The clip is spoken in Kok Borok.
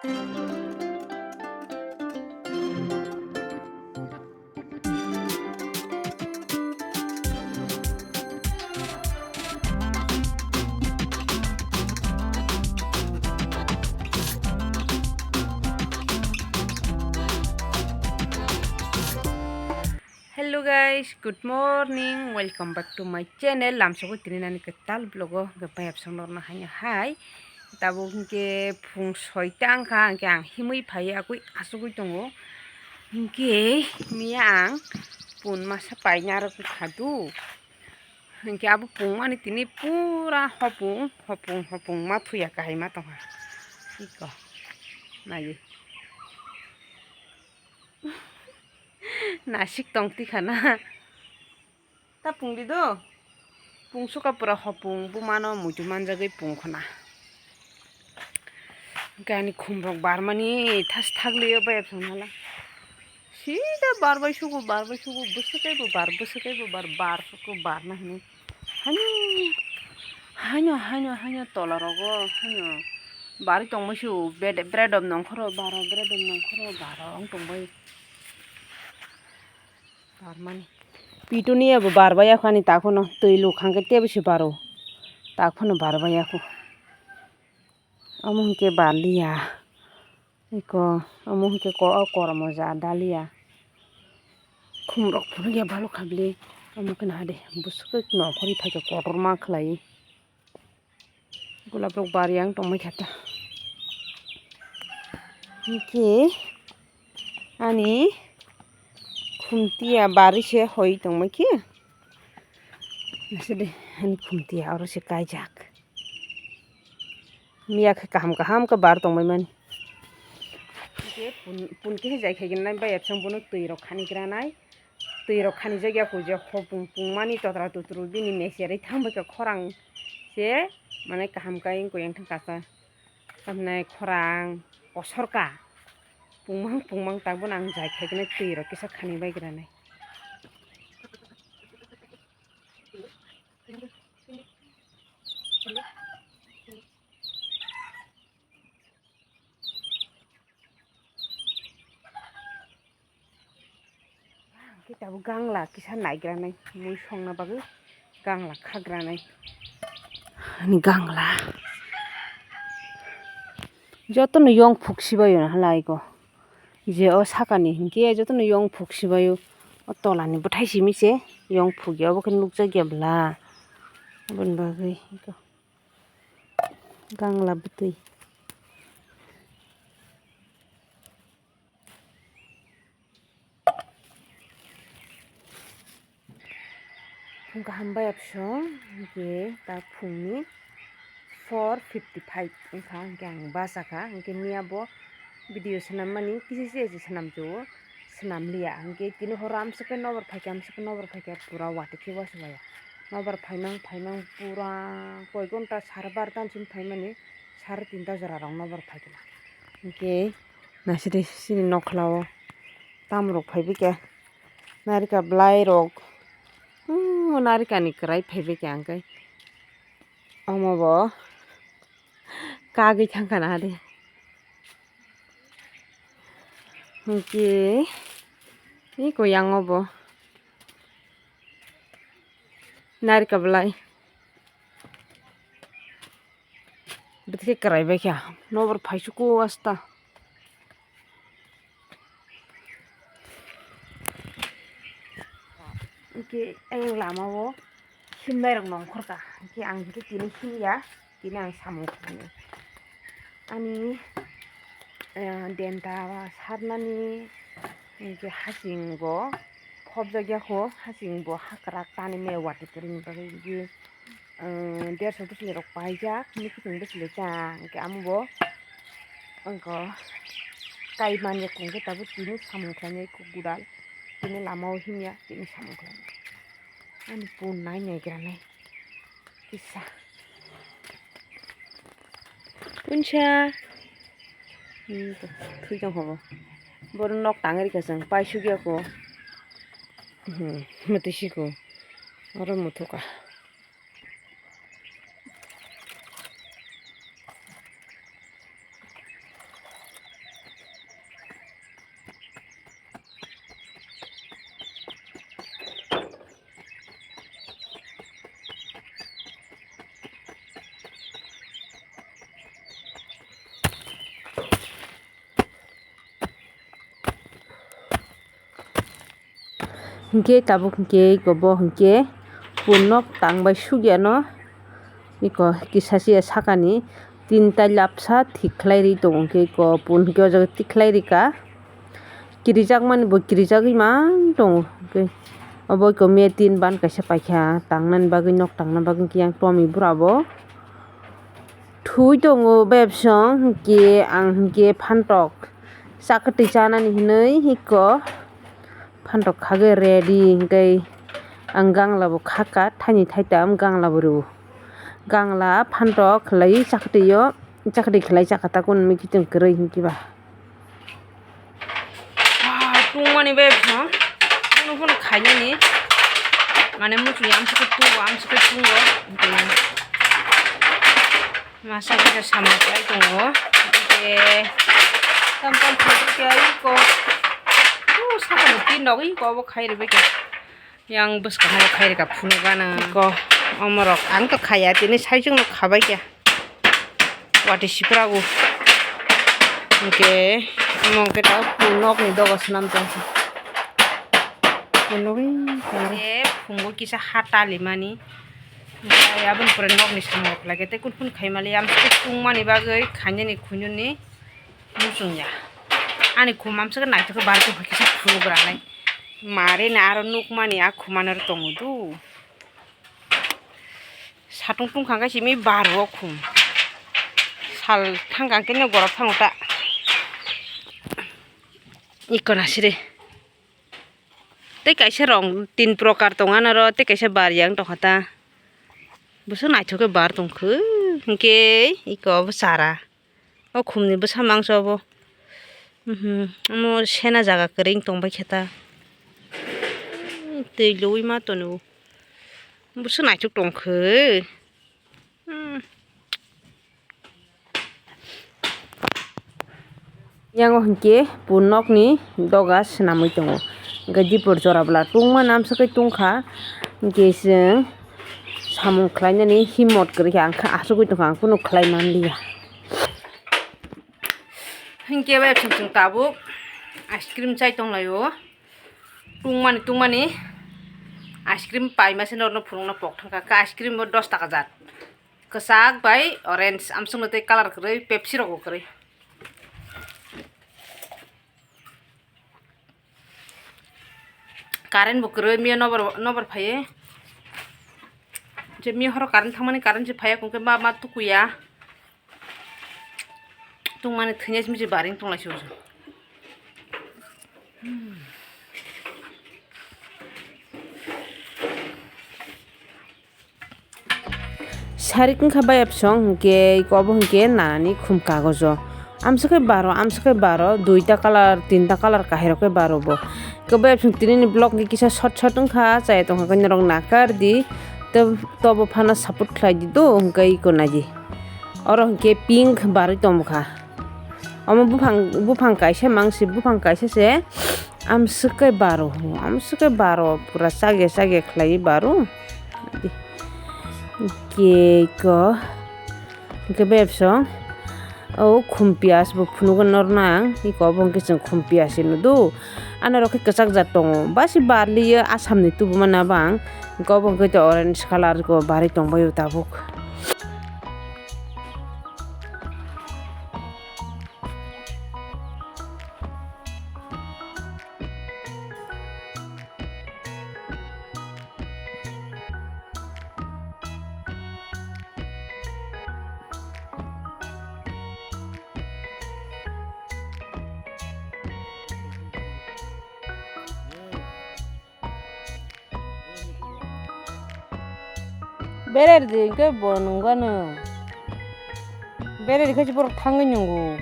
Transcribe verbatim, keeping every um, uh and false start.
Hello guys, good morning, welcome back to my channel. Lamsogwi tini nani kwtal vlog o hwnkhe bayapsong norno haino hai. Tabuk hwnkhe phung soita wngkha, hwnkhe ang himwi phaiwi agwi asugwi tongo. Hwnkhe miya ang pun masa paina rwgwi khadu. Hwnkhe abo pungmani tini pura hopung, hopung, hopung ma thuya kahai ma tongkha. Iko. Nai. Nasik tong tikha na. Ta pung di do. Pung suka pura hopung bumano muitu manjagwi pung khna. Hwnkhe ani khumrok barmani thas thaglio bayapsong nala. Sida barbai sugo, barbai sugo, bwswkaibo bar, bwswkaibo bar, bar sugo barna hwnwi. Haino, haino, haino, haino tola rogo, haino. Bari tongmai sio, bed-, bredom nongkhoro, baro bredom nongkhoro, baro wng tongbai. Barmani. Pitunia bo barbai akhani takhwno, twi luk hangkhe tebo se baro. Takhwno barbai akho. Omo hwnkhe barliya. Eko, omo hwnkhe ko-, o kormo ja dalia. Khumrok phunukya balok khabli. Omo khe nahade, bwswk nongkhorwi phaikha kotorma khlaiwi. Gulaprok bari ang tongmai kha ta. Hwnkhe ani khumtiya bari se hoi tongmai khe. Nase de ani khumtiya oro se kaijak. Miya khe kaham kaham khe bar tongbai mani. Hwnkhe pun, pun khe jai khaigwi nai bai absang bono twi rok khani granai. Twi rok khani jagya kho je hopung pung mani totra tutru bini mecherwi thang bai khe khorang se mane kaham kai wngkha yang thang kasa. Tamhinai khorang kosor ka pungmang pungmang tabuk ang jai khaigwi nai twi rok kisa khani bai granai. Hwnkhe tabuk gangla kisa naigranai, mui songna bagwi gangla khagranai. Ani gangla jotono yong phuk sibaio na halai ko. Je o sakani hinkhe jotono yong phuk sibaio. O tolani bwthai simi se yong phukya, obo khe nukjakya bwla. Aboni bagwi gangla bwtwi. Phung kaham bai absong, hwnkhe ta phungni four fifty five wngkha, hwnkhe ang bachakha, hwnkhe miya bo video swnammani kisa se se swnamjio, swnamliya, hwnkhe tini horo amswk khe nobar phaikha, amswk khe nobar phaikha, pura watwi khe wasubaya. Nobar phaimang phaimang pura koi ghonta sare barota ni simi phaimani, sare tinta jora rok nobar phaikha. Hwnkhe naisidi sini nokhlao tamrok phaibaikha. Narika bwlairok, hmm, narikani kwrai phaibaikha hwnkhe. Omo bo kagwi thangkha nahadi. Hwnkhe, eko yang obo narika bwlai. Bwtwi kwraibaikha, nobar phaisu ko asta. Hwnkhe ayang lamao himnairok nongkhorkha, hwnkhe ang hwnkhe tini himya, tini ang samung khlainai. Ani, eh, denta sarnani hwnkhe hasing bo phobjakya kho, hasing bo hakrak tani me watwi kwrwini bagwi hwnkhe. Derso bwswlwi rok paijak, nukhutung bwswlwi ta, hwnkhe amo bo wngkha kai manya kung khe tabuk tini samung khlainai kuk gudal, tini lama o himya tini samung khlainai. Ani pun nai naigra nai kisa punsa. Hmm, thui tong kha bo. Boro nok tangwi rikha chwng paisukya kho. Hmm, mwtwi siko oro muthukha. Hinkhe tabuk hinkhe iko bo hinkhe pun nok tang bai sugya no. Iko kisa se sakani tinta lapsa thik khlai ri tongo, hinkhe iko pun hinkhe o jaga tik khlai rika. Kirijak mani bo kirijagwi mang tongo, hinkhe obo iko me tin ban kaisa paikha tangnani bagwi, nok tangna bagwi, hinkhe yang tomi bura bo. Thwi tongo bebsong, hinkhe ang hinkhe phantok chakatwi chanani hinwi iko phantok khagwi ready, hinkhe ang gangla bo khaka, thaini thaitam gangla bo rwo. Gangla phantok khlai chakatwi o, chakatwi khlai chaka ta kun mikitwng kwrwi hinkhe ba. Ah, tungmani bai phano, phano, phano khainani. Mane muchung amsukhe tungo, amsukhe tungo. Masa khe samung khlai tongo. Hingke tam tam khaikhe iko. Uh, sakani tin rok iko obo khai rwbaikha. Yang bwskango khairika phunukgana. Ko, omorok ang to khaya, tini saichung no khabaikya. Wati siprago. Hingke, omo hingke ta nokni doga swnam tongkha. Nugwi tongkha. E, phungo kisa ha talimani. Hingke aboni pore nokni samung rok khlaikhe tei kun kun khaimali, amsukhe tungmani bagwi khainani khuinani muchungya. Ani khum amsukhe naithok khe barikhe kisa phunukgranai. Mare na aro nukmani a khumano tongo do. Satung tungkha khe simi baro o khum. Sal thangkha khe no borok thango ta. Iko na sire. Tei kaisa rong tin prokar tongo ano ro, tei kaisa bar yang tongkha ta. Bwswk naithok khe bar tongkhe, hinkhe iko obo chara. O khumni bwsa mangso obo. Mhm, omo sena jaga kwrwi wng tongbaikha ta. Twi lwi ma tono. Bwswk naithok tongkhe. Hmm. Yango hinkhe pun nokni doga swnamwi tongo. Hinkhe dipor jora bwla tungma namsokhe tungkha. Hinkhe chwng samung khlainani himmot kwrwikha, ang khe asugwi tongkha, ang phano khlai manliya. Hinkhe bai chwng chwng tabuk ice cream chai tonglaio. Tungmani tungmani ice cream paimase norno phunukna pok thangkha. Khe ice cream bo dos taka jat. Kwchak bai orange, amsukno tei colour kwrwi, Pepsi rokbo kwrwi. Current bo kwrwi, miya nobar, nobar phaiwi. Je miya horo current thangmani, current se phaiya, kungkhe ma, ma tukuya. Tungmani thwinai simi se baring tonglaisio. Sarik wngkha bai absong hinkhe iko obo hinkhe nanani khum kagojo. Amsukhe baro, amsukhe baro, duita colour, tinta colour kahirok khe baro bo. Iko bai absong tinini vlog ni kisa short short wngkha, chaya tongkha khe norok nakardi. Tobo phano support khlaidi do hinkhe iko naidi. Oro hinkhe pink barwi tongkha. Omo buphang, buphang kaisa mangsi, buphang kaisa se amswk khe baro, amswk khe baro pura chagya chagya khlaiwi baro. Hinkhe iko, hinkhe bebsong o khum piyas bo phunukgwi nornang, iko obo hinkhe chwng khum piyas hino do. Ano rok khe kwchak jat tongo, basi barliyo Assam ni tubumani abo ang, hinkhe obo hinkhe orange colour ko barwi tongbaio tabuk. Berer di hinkhe bo nungwano. Berer di khe borok thangwi nungo.